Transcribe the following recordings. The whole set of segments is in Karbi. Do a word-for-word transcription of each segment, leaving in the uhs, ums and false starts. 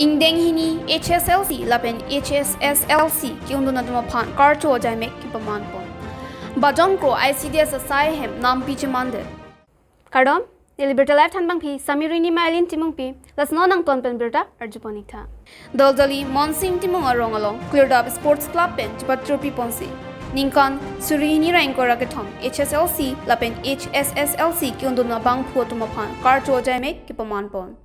Ingdeng hini H S L C lapen H S S L C ke-undun atum aphan karcho ajaimek kepaman pon. Bajong Kro I C D S asai ahem nampi chemandet. Kardom, neli Birta Live thanbangpi Sami Rini Mailin Timungpi, lason nangton pen birta arjupon iktha. Doljali Monsing Timung arong along Klirdap Sports Club pen chepatrupi ponsi ningkan suri hini ra ingkoi ra kethom H S L C lapen H S S L C ke-undun abangphu atum aphan karcho ajaimek kepaman pon.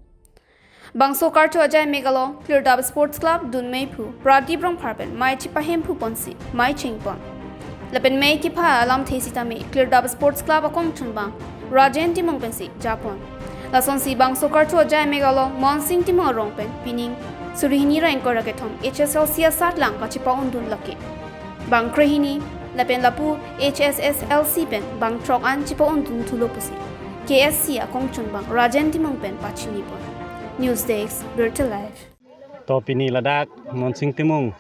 Bangso karcho ajaimek along Klirdap Sports Club dunmeiphu Pradip Rongphar pen mei chipahemphu ponsi mei chingpon. Lapen mei kepha alamthe sitame Klirdap Sports Club akongchunbang Rajen Timung pensi japon. Lasonsi bangso karcho ajaimek along Monsing Timung arong pen pining suri hini ra ingkoi ra kethom H S L C asatlang kachepa-undun lake bang krehini, lapen lapu H S S L C pen bang throk an chepa-undunthulo pusi K S C akongchunbang Rajen Timung pen pachini pon. News Desk, Birta Live. To pini ladak Monsing Timung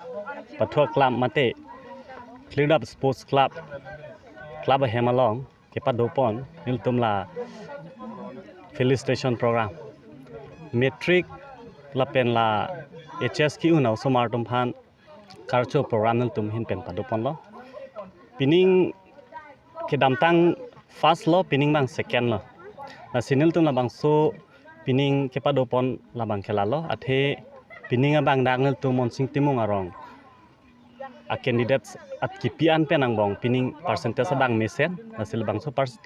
pathuak club mate Klirdap Sports Club, club ahem along kepado pon nelitum la felicitation program. Matric lapen la H S ke-un a-osomar atum aphan karcho program nelitum ahin pen pado ponlo. Pining kedamtang first lo, pining abang second lo. Lasi nelitum labangso pining kepado pon labang ke lalo, athe pining abang dak nelitum Monsing Timung arong a-candidates at kipi an pen angbong pining percentage abang mesen, lasi labangso pers-,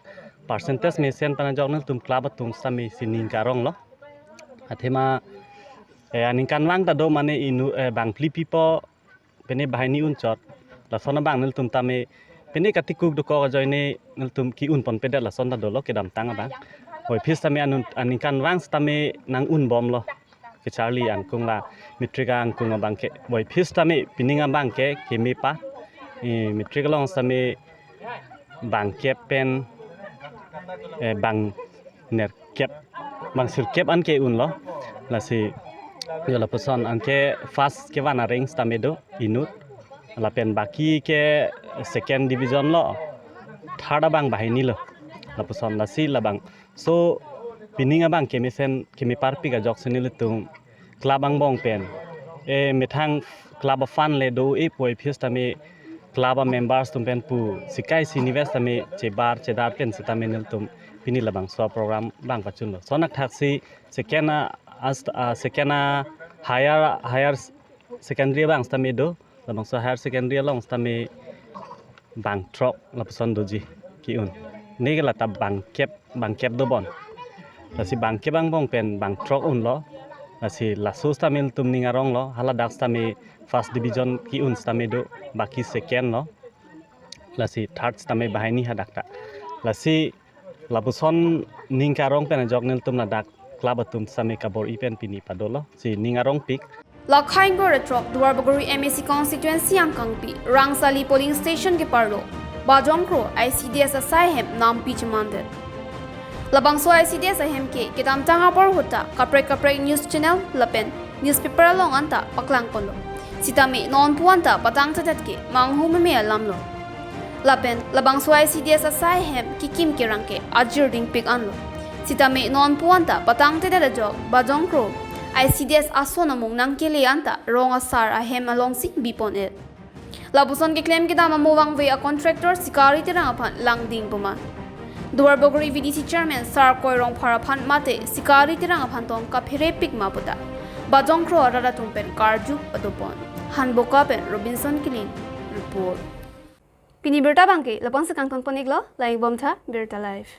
percentage mesen pen ajok nelitum club atum sitame si ningkarong lo. Athema, eh, aningkanvang ta do mane inut, eh, bang phli pipo pene banghini unchot. Lason abang nelitum tame pene katikuk dokok ajoine nelitum ke-un ponpedet lason ta dolo kedamtang abang. Boy phis tame anun-, aningkanvang sitame nang-un bomlo. Kecharli angkung la matric angkung abang ke. Boy phis tame pining abang ke keme pa. Eh, matric along sitame bang kep pen, eh, bang nerkep, bang sirkep an ke-unlo. Lasi jo lapuson anke first kevan areng sitame do inut. Lapen baki ke second division lo, third abang banghini lo. Lapuson lasi labang. So, pining abang kemesen, keme parpik ajoksi nelitum club angbong pen, eh, methang club a-fund le do-e puvoiphit sitame club a-members atum pen pu sikai si nives sitame chebar chedar pen sitame nelitum pini labangso a-program abang pachunlo. Lason athaksi second a, as, a, second a higher, higher secondary abang sitame do, labangso higher secondary along sitame bang throk lapuson doji ke-un. Neke lata bang kep, bang kep dobon. Lasi bang kep angbong pen bang throk unlo. Lasi laso sitame nelitum ning aronglo, haladak sitame first division ke-un sitame do, baki second lo. Lasi third sitame banghini hadak ta. Lasi lapuson ning karong pen ajok nelitum ladak club atum sitame kabor-i pen pini padolo. Si ning arongpik. Lakha ingkoi ra throk Duarbagori M A C constituency angkangpi Rangsali polling station keparlo Bajong Kro I C D S asai ahem nampi chemandet. Labangso I C D S ahem ke kedamtang apor ahut ta kaprek kaprek news channel lapen newspaper along anta paklang ponlo. Sitame nonpu anta patangtedet ke manghu meme alamlo. Lapen labangso I C D S asai ahem kekim kerang ke ajir dingpik anlo. Sitame nonpu anta patangtedet ajok Bajong Kro I C D S ason amung nangkele anta rong asar ahem alongsi bipon-et. Lapuson keklem kedam amo vangve a-contractor Sikari Terang aphan langding poma. Duarbagori V D C chairman Sarkoi Rongphar aphan mate Sikari Terang aphan tong kapherepik ma puta Bajong Kro arat atum pen karju padopon. Hanboka pen Robinson Killing report. Pini birta abangke lapu-ansi kangton pon-iklo, langding bomtha, Birta Live.